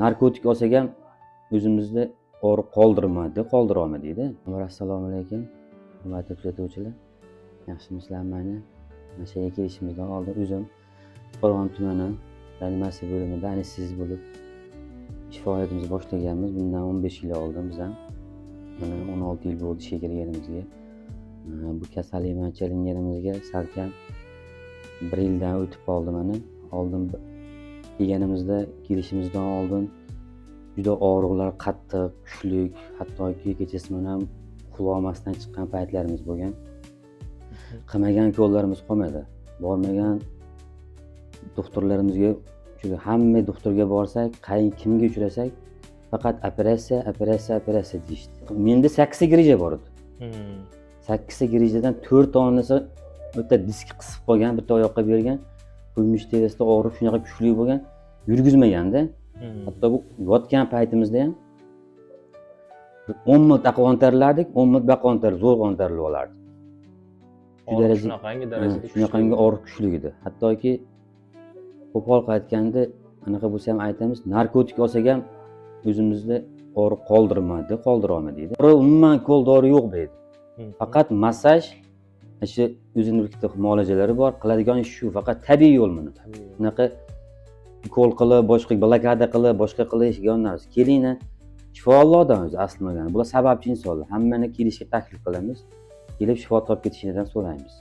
Narkotik olsak ham o'zimizni og'riq qoldirmadi, qoldira deydi. Assalomu alaykum, hurmatli kuzatuvchilar. Yaxshimisizlar? Mana shu yerga kelishimizdan oldin o'zim Qo'rg'on tumani reanimatsiya bo'limida anestezist bo'lib ish faoliyatimizni boshlaganmiz. Bundan 15 yil oldin biz ham, mana, 16 yil bo'ldi ishga kirganimizga. Bu kasallik bilan chalinganimizga salkam bir yildan o'tib qoldi. Mana, oldin kelganimizda, kelishimizdan oldin juda og'riqlar qattiq, kuchlik, hattoki kechasi bilan uxlolmasdan chiqqan paytlarimiz bo'lgan. Qilmagan ukollarimiz qolmadi, bormagan doktorlarimizga, shu hamma doktorga borsak, kimga uchrasak, faqat operatsiya, operatsiya, operatsiya deyishdi. Menda sakkizta грыжа bor edi. Sakkizta грыжа dan to'rt tonasi bitta disk qisib qolgan, bitta oyoqqa bergan. Qo'ymish terasida og'riq shunaqa kuchli bo'lgan, yurgizmaganda. Hatto bu yotgan paytimizda ham 10 minut aql o'ntarilardik, 10 minut buyoqqa o'ntarilib, zo'rg'a o'ntarilib olardik. Shu Og'riq daraja. Shunaqangi darajada. Shunaqangi og'riq kuchli edi. Hattoki qo'pol qilib aytganda, anaqa bo'lsa ham aytamiz, narkotik olsak ham o'zimizni og'riq qoldirmadi, qoldira olmadi deydi. Umuman ukol dori yo'q bu yerda. Faqat massaj, shu o'zini ikkita muolajalari bor, qiladigan ish shu, faqat tabiiy yo'l buni. Tabiiy. Bunaqa ukol qilib, boshqa blokada qilib, boshqa qilish degan narsa. Kelinglar, shifo Allohdan o'zi asli bo'lgani. Bular sababchi insonlar. Hammani kelishga taklif qilamiz. Kelib shifo topib ketishidan so'raymiz.